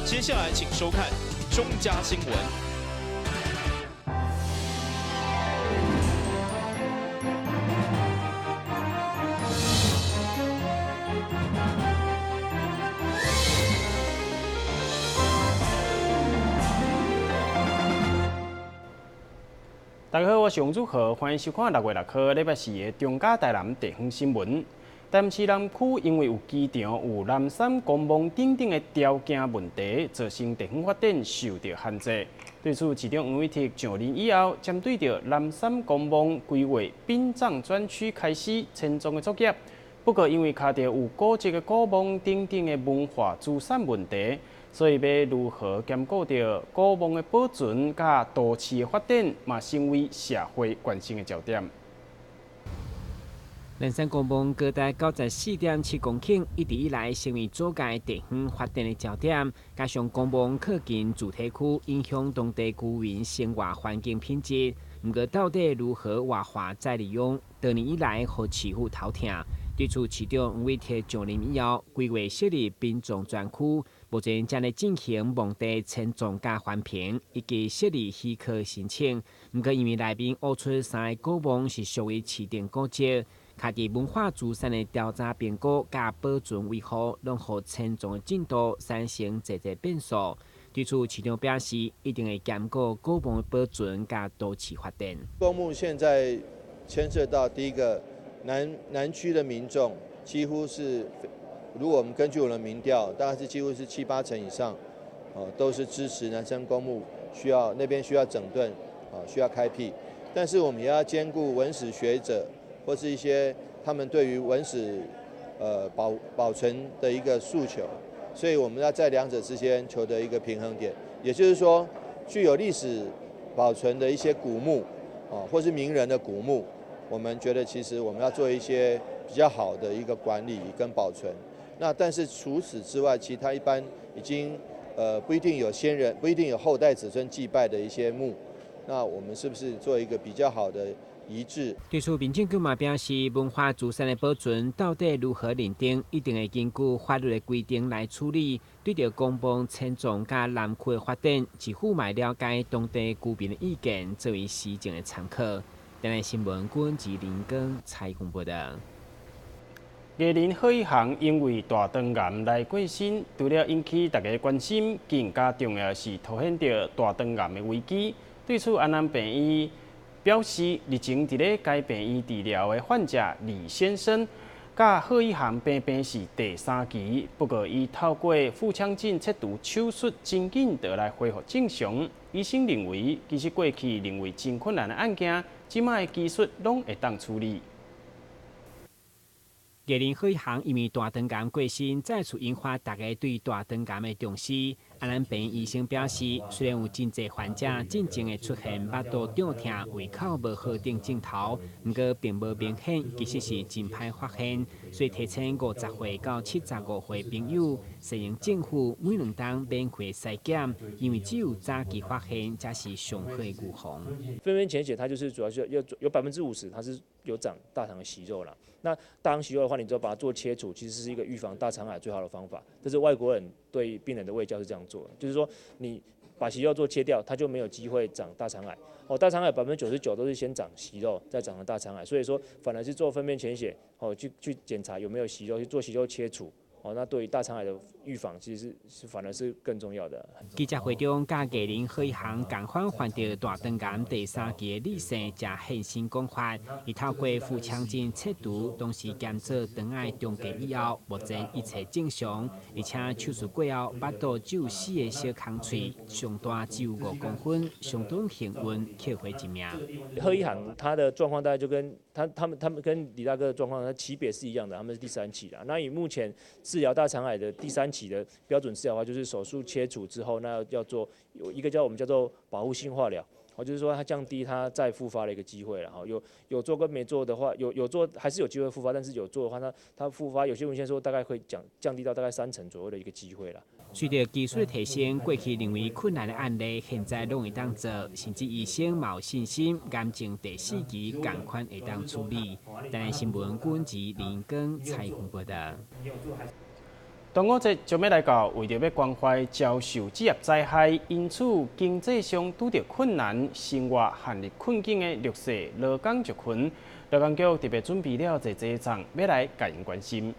接下來請收看中嘉新聞。大家好，我是王祖豪，歡迎收看6月6號禮拜四的中嘉台南地方新聞。台南市南區因為有機場、有南山公墓等等的條件問題，造成地方發展受到限制。對此，市長黃偉哲上任以後，針對著南山公墓規劃殯葬專區開始遷葬的作業。不過，因為卡著有古蹟的古墓等等的文化資產問題，所以欲如何兼顧著古墓的保存佮都市的發展，嘛成為社會關心的焦點。南山公墓高達94.7公頃，一直以來成為阻礙地方發展的焦點。加上公墓靠近住宅區，影響當地居民生活環境品質。毋過，到底如何活化再利用，多年以來予市府頭疼。對此，市長黃偉哲上任以後，規劃設立殯葬專區，目前正咧進行墓地遷葬佮環評，以及設立許可申請。毋過，因為內面挖出三个古墓是屬於市定古蹟，卡佇文化資產的調查評估佮保存維護，攏予遷葬的進度產生濟濟變數。對此，市長表示，一定會兼顧古墓的保存佮都市發展。公墓現在牽涉到第一個南區的民眾，幾乎是，如果我們根據我們的民調，大概是幾乎是七八成以上，都是支持南山公墓需要那邊需要整頓，需要開闢。但是我們也要兼顧文史學者或是一些他們對於文史，保存的一個訴求，所以我們要在兩者之間求得一個平衡點。也就是說，具有歷史保存的一些古墓，或是名人的古墓，我們覺得其實我們要做一些比較好的一個管理跟保存。那但是除此之外，其他一般已經，不一定有先人，不一定有後代子孫祭拜的一些墓，那我們是不是做一個比較好的移置？對此，民政局嘛表示，文化資產的保存到底如何認定，一定會根據法律的規定來處理。對著公墓遷葬佮南區的發展，市府嘛了解當地居民的意見，作為施政的參考。台南新聞郭志林跟蔡公報道。藝人賀一航因為大腸癌來過身，除了引起大家關心，更加重要的是凸顯著大腸癌的危機。對此，安南病院表示，日前佇咧該病院治療的患者李先生，佮賀一航平平是第三期，不過伊透過腹腔鏡切除手術，真緊就來恢復正常。醫生認為，其實過去認為真困難的案件，這擺的技術攏會當處理。藝人賀一航因為大腸癌過身，再次引發大家對大腸癌的重視。安南病院醫生表示，雖然有真濟患者進前會出現腹肚脹痛、胃口無好等症頭，毋過並無明顯，其實是真歹發現。所以提醒50歲到75歲朋友，適應政府每2冬免費篩檢，因為只有早期發現才是上好的預防。糞便潛血，它就是主要是要有50%，它是有長大腸的息肉啦。那大腸息肉的話，你就把它做切除，其實是一個預防大腸癌最好的方法。這是外國人對病人的衛教是這樣做的，就是說你把息肉做切掉，它就沒有機會長大腸癌。大腸癌99%都是先長息肉，再長成大腸癌。所以說，反而是做糞便潛血，去檢查有沒有息肉，去做息肉切除。那對於大腸癌的預防，其實是反而是更重要的。記者會中，佮藝人賀一航仝款患著大腸癌第三期的李姓，才現身講法。伊透過腹腔鏡切除，同時檢測腸癌中期以後，目前一切正常。而且手術過後，腹肚只有4個小空喙，上大只有5公分，相當幸運，捡回一命。賀一航他的狀況大概就跟他們跟李大哥的狀況，他期別是一樣的，他們是第三期啦。那以目前治療大腸癌的第三期的標準治療的話，就是手術切除之後，那要做有一個叫我們叫做保護性化療，就是說它降低它再復發的一個機會了。有做跟沒做的話，有做還是有機會復發，但是有做的話，它復發有些文獻說大概會降低到大概3成左右的一個機會了。隨著技術的提升，過去認為困難的案例，現在攏會當做，甚至醫生嘛有信心，癌症第四期仝款會當處理。台南新聞，郭文吉、林根採訪報道。端午節就欲來到，為著欲關懷遭受職業災害，因此經濟上拄著困難、生活陷入困境的弱勢勞工族群，勞工局特別準備了濟濟粽，欲來共𪜶關心。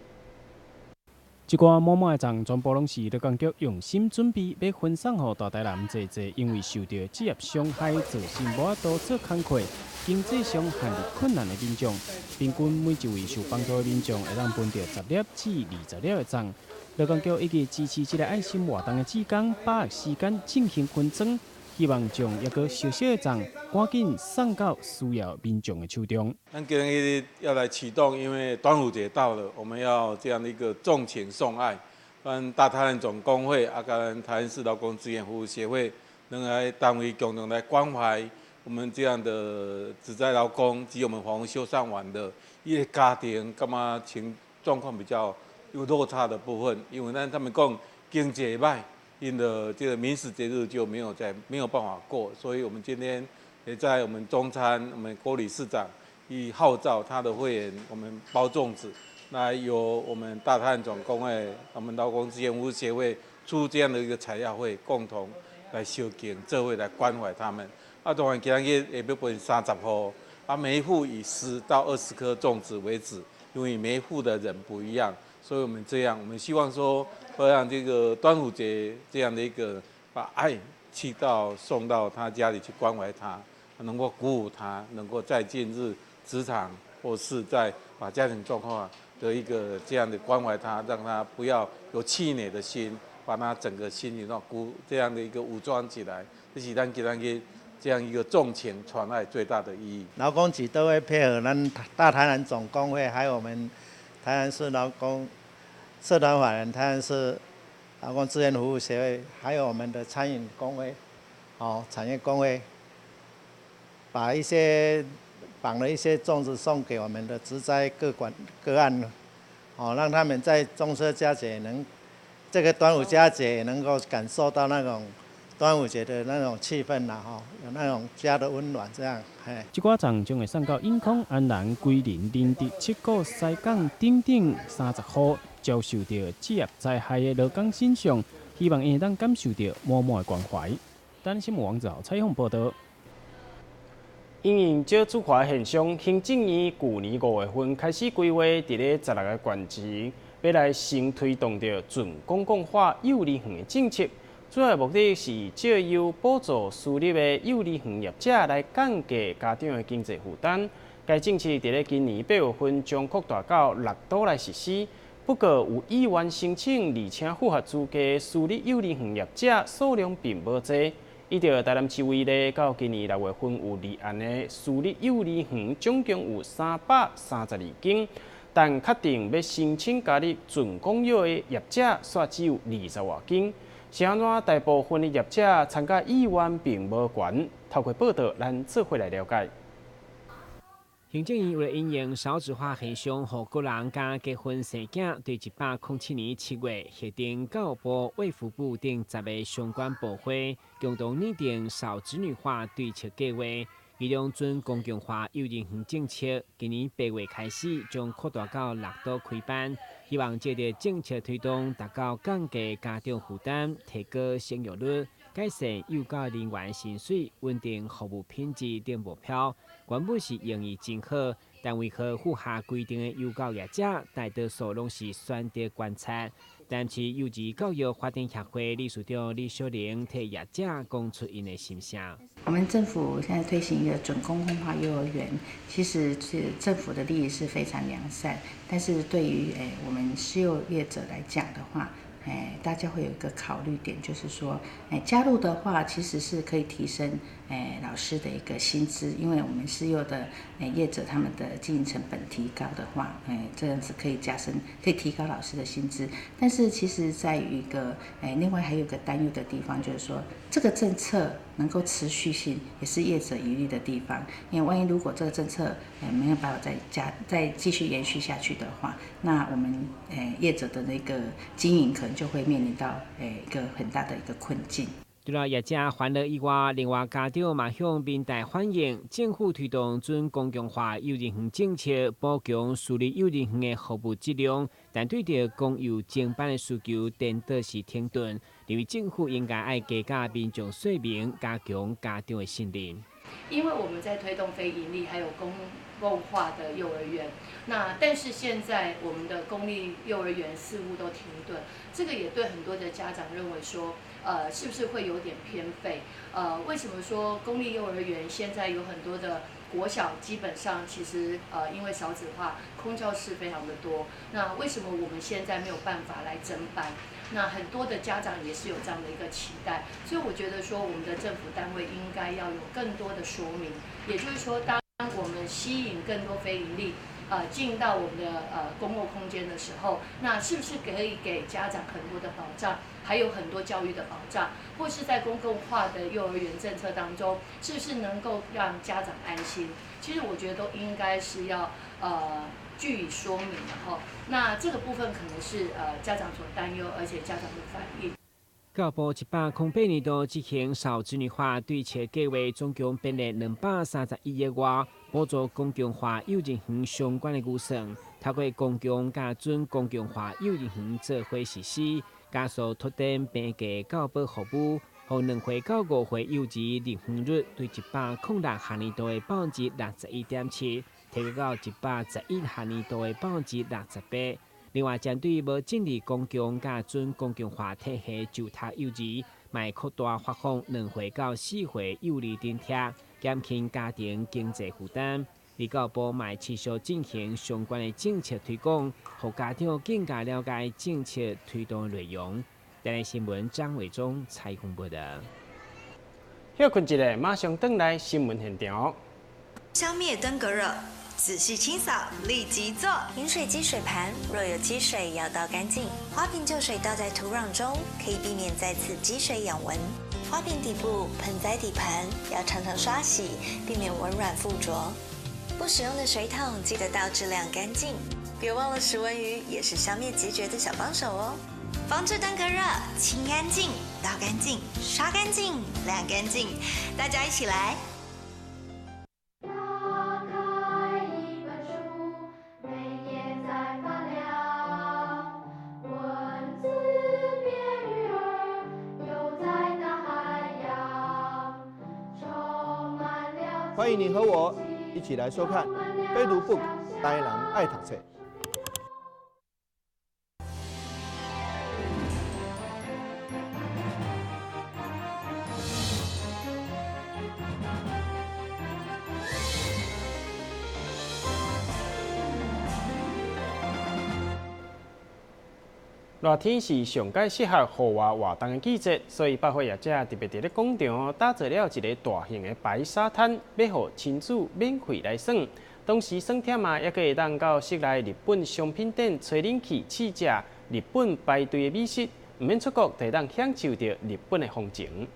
這寡滿滿的粽，全部攏是勞工局用心準備，欲分送予大台南濟濟因為受著職業傷害造成無法度做工課、經濟上陷入困難的民眾。平均每一位受幫助的民眾會當分著10粒至20粒的粽。勞工局以及支持這个愛心活動的志工，把握時間進行分裝，希望將猶閣燒燒的粽趕緊送到需要民眾的手中。咱今日要來啟動，因為端午節到了，我們要這樣的一個粽情送愛。咱大台南總工會啊，佮台南市勞工資源服務協會，兩个單位共同來關懷我們這樣的職災勞工及我們房屋修繕完的一些家庭，感覺情狀況比較有落差的部分，因為咱他們講經濟䆀，𪜶的這個民俗節日就沒有在沒有辦法過，所以我們今天也在我們中餐，我們郭理事長以號召他的會員，我們包粽子，來由我們大台南總工會、我們勞工資源服務協會出這樣的一個材料費，共同來相見，這會來關懷他們。啊，當然今日會欲分30戶，啊，每一戶以10到20顆粽子為止，因為每一戶的人不一樣。所以我們這樣，我們希望說，會讓這個端午節這樣的一個把愛去到送到他家裡去關懷他，能夠鼓舞他，能夠再進入職場或是在把家庭狀況的一個這樣的關懷他，讓他不要有氣餒的心，把他整個心裡頭鼓這樣的一個武裝起來，這是咱今日這樣一個粽情傳愛最大的意義。勞工局都會配合咱大台南總工會，還有我們台南市勞工社團法人、台南市勞工資源服務協會，還有我們的餐飲工會、哦產業工會，把一些綁了一些粽子送給我們的職災個管個案，哦，讓他們在中秋佳節能，這個端午佳節能夠感受到那種端午節的那種氣氛啦，吼，有那種家的溫暖，這樣，嘿。這寡粽將會送到永康、安南、龜林、林竹、七股、西港等等30戶遭受著職業災害的勞工身上，希望𪜶會當感受著滿滿的關懷。台新聞王子豪採訪報導。因應少子化現象，行政院舊年5月份開始規劃，佇咧16个縣市，欲來先推動著準公共化幼兒園的政策。主要目的是藉由補助私立的幼兒園業者來降低家長的經濟負擔。該政策佇咧今年8月份將擴大到六都來實施。不過，有意願申請而且符合資格的私立幼兒園業者數量並無濟。以著台南市為例，到今年6月份有立案的私立幼兒園總共有332間，但確定欲申請加入準公幼的業者，卻只有20外間。是按怎大部分的業者參加意願並無懸？透過報道，咱做伙來了解。行政院為了因應少子化現象，予個人敢結婚生囝，對107年7月核定教育部、衛福部等10个相關部會共同擬定少子女化對策計劃，其中準公共化幼兒園政策，今年8月開始將擴大到六都開班，希望藉著政策推動，達到降低家長負擔、提高生育率、改善幼教人員薪水、穩定服務品質等目標。原本是用意真好，但為何符合規定的幼教業者，大多數攏是選擇觀察。但是幼兒教育發展協會理事長李雪玲替業者講出𪜶的心聲。我們政府現在推行一個準公共化幼兒園，其實是政府的立意是非常良善，但是對於我們私幼業者來講的話，大家會有一個考慮點，就是說，加入的話，其實是可以提升老師的一個薪資，因為我們私幼的業者他們的經營成本提高的話，這樣子可以加深，可以提高老師的薪資。但是其實在於一個另外還有一個擔憂的地方，就是說這個政策能夠持續性，也是業者疑慮的地方。因為萬一如果這個政策沒有辦法再繼續延續下去的話，那我們業者的那個經營可能就會面臨到一個很大的一個困境。除了業者煩惱以外，另外家長嘛向民代反映，政府推動準公共化幼兒園政策，補強私立幼兒園的服務質量，但對著公幼增班的需求，顛倒是停頓。認為政府應該愛加價民眾說明，加強家長的信任。因為我們在推動非營利還有公共化的幼兒園，那但是現在我們的公立幼兒園似乎都停頓，這個也對很多的家長認為說，是不是會有點偏廢？為什麼說公立幼兒園現在有很多的國小基本上其實因為少子化，空教室非常的多，那為什麼我們現在沒有辦法來增班？那很多的家長也是有這樣的一個期待，所以我覺得說我們的政府單位應該要有更多的說明，也就是說，當我們吸引更多非營利進到我們的公共空間的時候，那是不是可以給家長很多的保障，還有很多教育的保障，或是在公共化的幼兒園政策當中，是不是能夠讓家長安心？其實我覺得都應該是要據以說明的哈。那這個部分可能是家長所擔憂，而且家長的反應。教育部108年度執行少子女化對策計劃，總共編列231億外，補助公共化幼兒園相關的預算，透過公共佮準公共化幼兒園做伙實施，加速拓展平價教保服務，予2歲到5歲幼兒入園率對106學年度的61.7%，提高到111學年度的68%。另外，針對無進入公共佮準公共化體系就讀幼兒，嘛會擴大發放2歲到4歲幼兒津貼，減輕家庭經濟負擔。而教育部嘛會持續進行相關的政策推廣，予家長更加了解政策推動的內容。台南新聞張偉忠採訪報道。歇睏一下，馬上轉來新聞現場。消滅登革熱。仔細清掃，立即做。飲水機水盤若有積水，要倒乾淨。花瓶舊水倒在土壤中，可以避免再次積水養蚊。花瓶底部、盆栽底盤要常常刷洗，避免蚊卵附着。不使用的水桶記得倒置晾乾淨。別忘了食蚊魚也是消滅孑孓的小幫手哦。防治登革熱，清乾淨，倒乾淨，刷乾淨，晾乾淨，大家一起來。歡迎你和我一起來收看《非讀 book 台南愛讀冊》。熱天是上蓋適合戶外活動的季節，所以百貨業者特別佇咧廣場打造了一個大型的白沙灘，欲予親子免費來耍。同時耍忝啊，猶閣會當到室內日本商品店吹冷氣試食日本排隊的美食，毋免出國，就會當享受著日本的風情。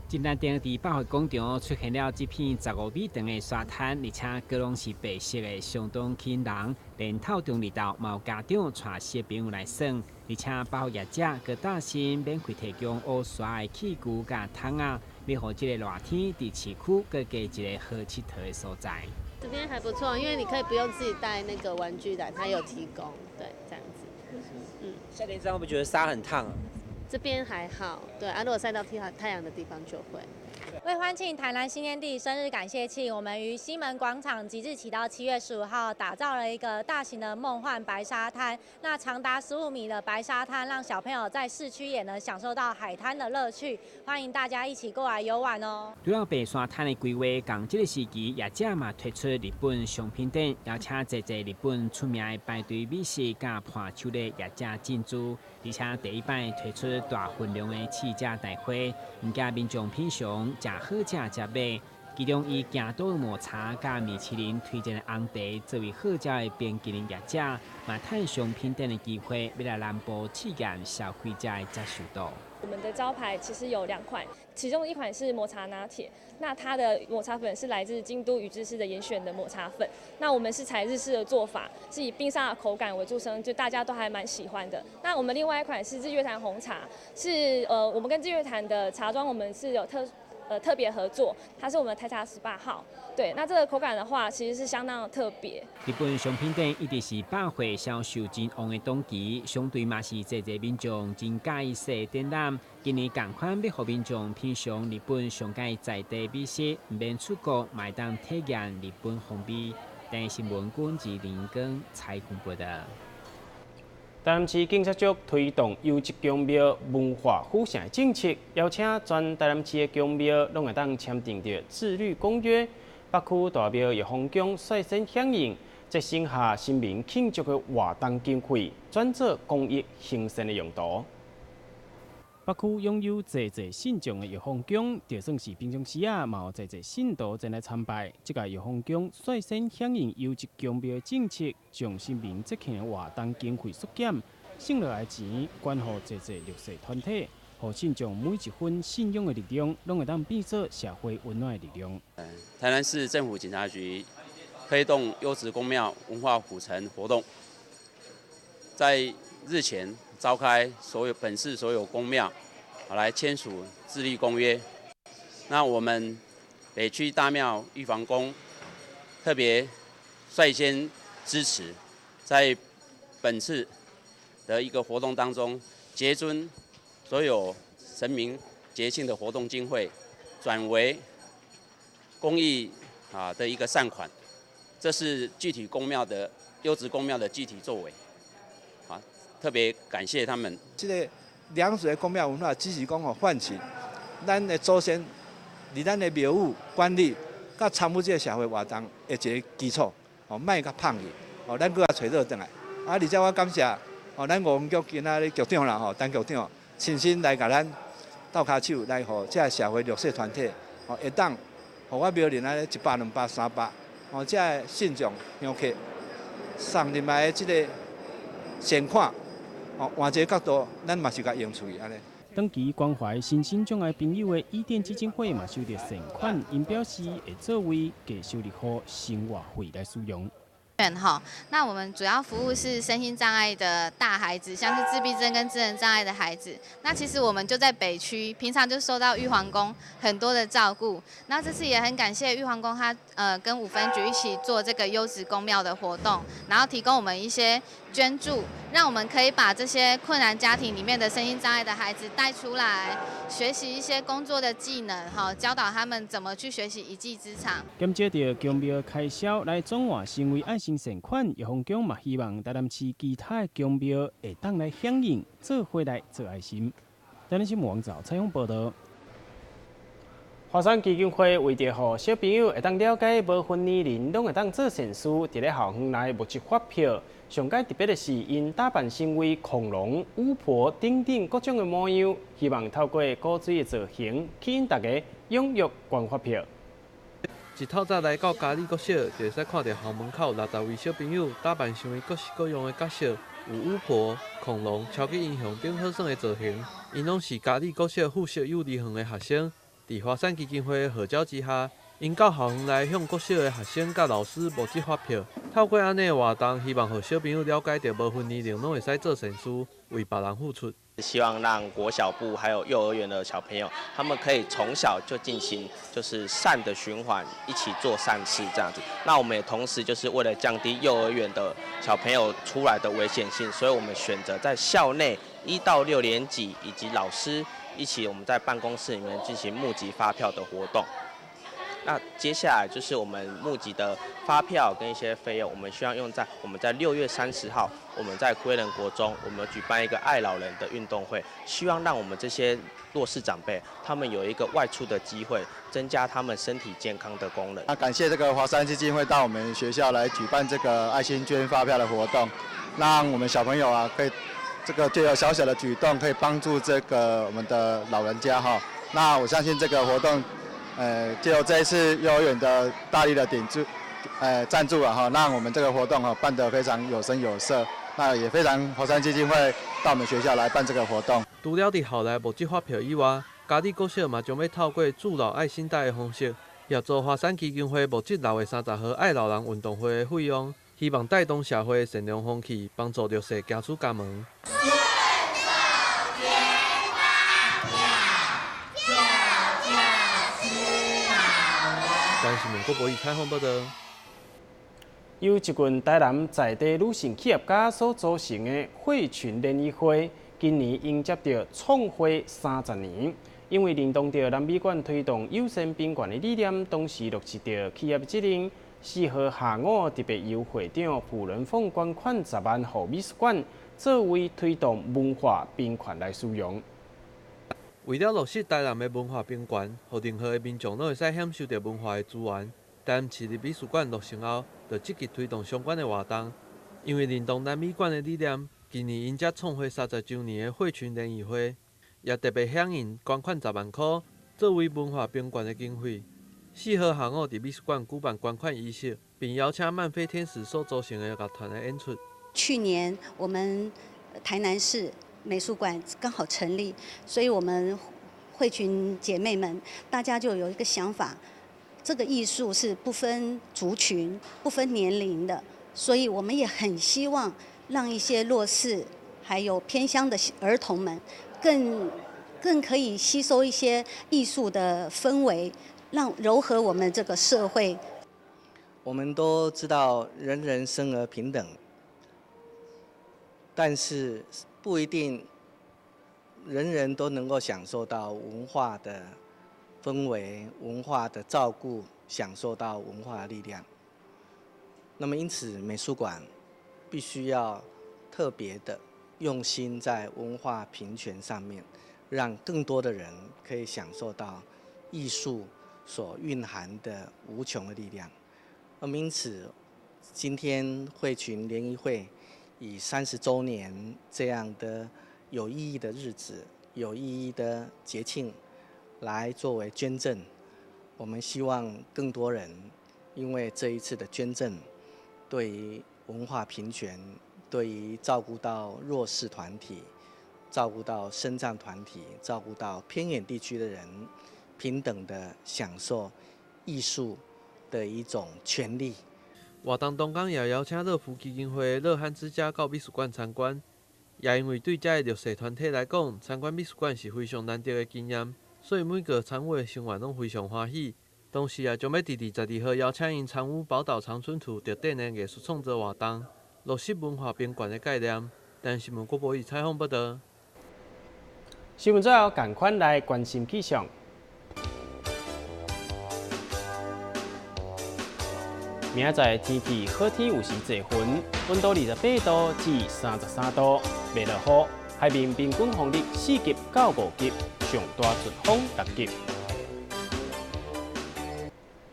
真難得佇百貨廣場出現了這片15米長的沙灘，而且閣攏是白色的，相當吸引人。連透中日頭，嘛有家長帶小朋友來耍，而且百貨業者閣擔心免費提供烏沙的器具佮桶仔，欲予這個熱天佇市區閣加一個好𨑨迌的所在。這邊還不錯，因為你可以不用自己帶那個玩具來，它有提供，對，這樣子。嗯。夏天這樣會不會覺得沙很燙啊？這邊還好，對啊，如果曬到太陽的地方就會。為歡慶台南新天地生日感謝慶，我們於西門廣場即日起到7月15號，打造了一個大型的夢幻白沙灘。那長達15米的白沙灘，讓小朋友在市區也能享受到海灘的樂趣。歡迎大家一起過來遊玩哦。除了白沙灘的規劃，仝這個時期，業者嘛推出日本商品店，邀請濟濟日本出名的排隊美食佮伴手禮業者進駐，而且第一擺推出大份量的試食大會，毋驚民眾品嚐，食好食食買，其中以京都抹茶佮米其林推薦的紅茶作為號召的冰淇淋業者，嘛趁商品展的機會，欲來南部試驗消費者的接受度。我們的招牌其實有兩款，其中一款是抹茶拿鐵，那它的抹茶粉是來自京都宇治市的嚴選的抹茶粉。那我們是採日式的做法，是以冰沙的口感為著稱，就大家都還蠻喜歡的。那我們另外一款是日月潭紅茶，是我們跟日月潭的茶莊，我們是有特別合作，它是我們的台茶18號。對，那這個口感的話，其實是相當的特別。日本商品展一直是百貨銷售真旺的檔期，相對嘛是濟濟民眾真佮意踅展覽。今年仝款欲予民眾品嚐日本上佳在地美食，毋免出國，嘛會當體驗日本風味。電視新聞軍志林根採訪報道。台南市警察局推動優質宮廟文化府城的政策，邀請全台南市的宮廟攏會當簽訂著自律公約。北區大廟玉皇宮率先響應，節省下神明慶祝的活動經費，轉做公益行善的用途。北區擁有濟濟信眾的玉皇宮，就算是平常時啊，嘛有濟濟信徒前來參拜。這屆玉皇宮率先響應優質宮廟的政策，將神明節慶的活動經費縮減，省落來的錢捐予濟濟弱勢團體，予信眾每一分信仰的力量，攏會當變做社會溫暖的力量。台南市政府警察局推動優質宮廟文化府城活動，在日前召開所有本市所有宮廟來簽署自律公約。那我們北區大廟玉皇宮特別率先支持，在本次的一個活動當中，節尊所有神明節慶的活動經費，轉為公益的一個善款，這是具體宮廟的優質宮廟的具體作為。特別感謝他們。這個良質的宮廟文化，只是講吼喚醒咱的祖先，佇咱的廟宇管理，佮參與這個社會活動的一個基礎，哦，莫共放棄，哦，咱閣來揣倒轉來。啊，而且我感謝，哦，咱五分局今仔日局長啦，吼，陳局長親身來共咱鬥跤手，來予這个社會弱勢團體，哦，會當，予我廟裡按呢100、200、300，哦，這个信眾香客送入來的這個善款。哦，換一個角度，咱嘛是共用出去按呢。長期關懷身心障礙朋友的伊甸基金會嘛收著善款，𪜶表示會作為低收入戶生活費來使用。哈，那我們主要服務是身心障礙的大孩子，像是自閉症跟智能障礙的孩子。那其實我們就在北區，平常就受到玉皇宮很多的照顧。那這次也很感謝玉皇宮，他跟五分局一起做這個優質宮廟的活動，然後提供我們一些捐助，讓我們可以把這些困難家庭裡面的身心障礙的孩子帶出來，學習一些工作的技能，哈，教導他們怎麼去學習一技之長。減少著宮廟開銷來轉換成為愛心善款，玉皇宮嘛希望台南市其他的宮廟會當來響應，做伙來做愛心。台南新聞網站採訪報道。華山基金會為著予小朋友會當了解無分年齡攏會當做善事，佇咧校園內募集發票。上蓋特別的是，𪜶打扮成為恐龍、巫婆等等各種的模樣，希望透過古錐的造型，吸引大家踴躍捐發票。一透早來到嘉里國小，就會使看著校門口60位小朋友打扮成為各式各樣的角色，有巫婆、恐龍、超級英雄等好耍的造型。𪜶攏是嘉里國小附設幼兒園的學生。佇華山基金會的號召之下，𪜶到校園來向國小的學生佮老師募集發票。透過按呢的活動，希望予小朋友了解著無分年齡攏會使做善事，為別人付出。希望讓國小部還有幼兒園的小朋友，他們可以從小就進行就是善的循環，一起做善事這樣子。那我們也同時就是為了降低幼兒園的小朋友出來的危險性，所以我們選擇在校內1到6年級以及老師一起，我們在辦公室裡面進行募集發票的活動。那接下來就是我們募集的發票跟一些費用，我們希望用在我們在6月30號，我們在歸仁國中，我們舉辦一個愛老人的運動會，希望讓我們這些弱勢長輩，他們有一個外出的機會，增加他們身體健康的功能。那感謝這個華山基金會到我們學校來舉辦這個愛心捐發票的活動，讓我們小朋友啊，可以這個藉由小小的舉動，可以幫助這個我們的老人家哈。那我相信這個活動借由這一次幼兒園的大力的頂助，贊助啊，哈，讓我們這個活動哈辦得非常有聲有色。那也非常華山基金會到我們學校來辦這個活動。除了佇校內募集發票以外，嘉里國小嘛將欲透過助老愛心袋的方式，協助華山基金會募集6月30號愛老人運動會的費用，希望帶動社會的善良風氣，幫助弱勢行出家門。台新聞郭博義採訪報道。由一群台南在地女性企業家所組成的惠群聯誼會，今年迎接著創會30年。因為認同著南美館推動優先平權的理念，同時落實著企業責任。4號下午特別由會長傅倫鳳捐款10萬予美術館，作為推動文化平權來使用。為了落實台南的文化平權，予任何的民眾攏會使享受著文化的資源。台南市立美術館落成後，就積極推動相關的活動。因為認同南美館的理念，今年𪜶才創會30週年的惠群聯誼會，也特別響應捐款10萬箍，作為文化平權的經費。4號下午佇美術館舉辦捐款儀式，並邀請漫飛天使所組成的樂團來演出。去年我們台南市美術館剛好成立，所以我們惠群姐妹們大家就有一個想法。這個藝術是不分族群、不分年齡的，所以我們也很希望讓一些弱勢還有偏鄉的兒童們更可以吸收一些藝術的氛圍，讓柔和我們這個社會。我們都知道人人生而平等，但是不一定人人都能夠享受到文化的氛圍、文化的照顧，享受到文化的力量。那麼，因此美術館必須要特別的用心在文化平權上面，讓更多的人可以享受到藝術所蘊含的無窮的力量。那麼，因此今天惠群聯誼會以30週年這樣的有意義的日子、有意義的節慶來作為捐贈，我們希望更多人因為這一次的捐贈，對於文化平權，對於照顧到弱勢團體、照顧到身障團體、照顧到偏遠地區的人，平等的享受藝術的一種權利。活動當天也邀請樂福基金會的樂漢之家到美術館參觀，也因為對這个弱勢團體來講，參觀美術館是非常難得的經驗。所以每個參與的成員攏非常歡喜，同時也將欲佇22號邀請𪜶參與寶島長春圖特展的藝術創作活動，落實文化平權的概念。台新聞郭博義採訪報道。新聞最後，趕快來關心氣象。明仔載天氣好天有時濟雲，溫度28度至33度，袂落雨。海面平均風力4級到5級，上大陣風6級。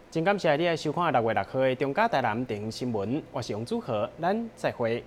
真感謝你來收看6月6號的中嘉台南地方新聞，我是王祖豪，咱再會。